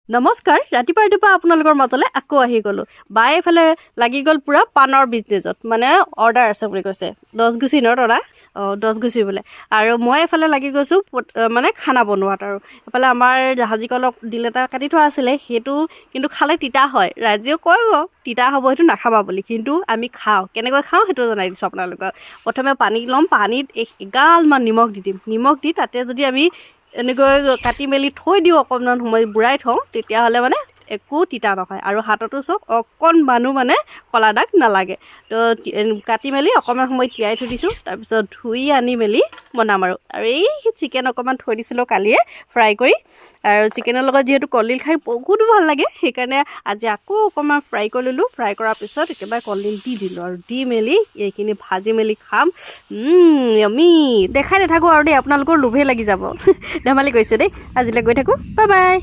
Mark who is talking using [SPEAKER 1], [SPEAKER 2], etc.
[SPEAKER 1] নমস্কাৰ, ৰাতিপুৱা ৰাতিপুৱা আপোনালোকৰ মাজলৈ আকৌ আহি গ'লোঁ। বাই এইফালে লাগি গ'ল পূৰা পাণৰ বিজনেছত, মানে অৰ্ডাৰ আছে বুলি কৈছে, 10 গুচি ন দাদা? অঁ, 10 গুচি বোলে। আৰু মই এইফালে লাগি গৈছোঁ মানে খানা বনোৱাত। আৰু এইফালে আমাৰ জাহাজী কলক ডিল এটা কাটি থোৱা আছিলে, সেইটো কিন্তু খালে তিতা হয়। ৰাইজেও কয় বাৰু তিতা হ'ব, সেইটো নাখাবা বুলি, কিন্তু আমি খাওঁ। কেনেকৈ খাওঁ সেইটো জনাই দিছোঁ আপোনালোকক। প্ৰথমে পানী ল'ম, পানীত এগালমান নিমখ দি দিম। নিমখ দি তাতে যদি আমি এনেকৈ কাটি মেলি থৈ দিওঁ, অকণমান সময় বুৰাই থওঁ, তেতিয়াহ'লে মানে একো তিতা নহয় আৰু হাততো চাওক অকণমানো মানে ক'লা দাগ নালাগে। তো কাটি মেলি অকণমান সময় তিয়াই থৈ দিছোঁ, তাৰপিছত ধুই আনি মেলি বনাম। আৰু আৰু এই চিকেন অকণমান থৈ দিছিলোঁ কালিয়ে ফ্ৰাই কৰি। আৰু চিকেনৰ লগত যিহেতু কলডিল খাই বহুত ভাল লাগে, সেইকাৰণে আজি আকৌ অকণমান ফ্ৰাই কৰি ল'লোঁ। ফ্ৰাই কৰাৰ পিছত একেবাৰে কলডিল দি দিলোঁ আৰু দি মেলি এইখিনি ভাজি মেলি খাম। য়মি। দেখাই নাথাকোঁ আৰু দেই, আপোনালোকৰ লোভেই লাগি যাব। ধেমালি কৰিছোঁ দেই। আজিলৈ গৈ থাকোঁ, বাই বাই।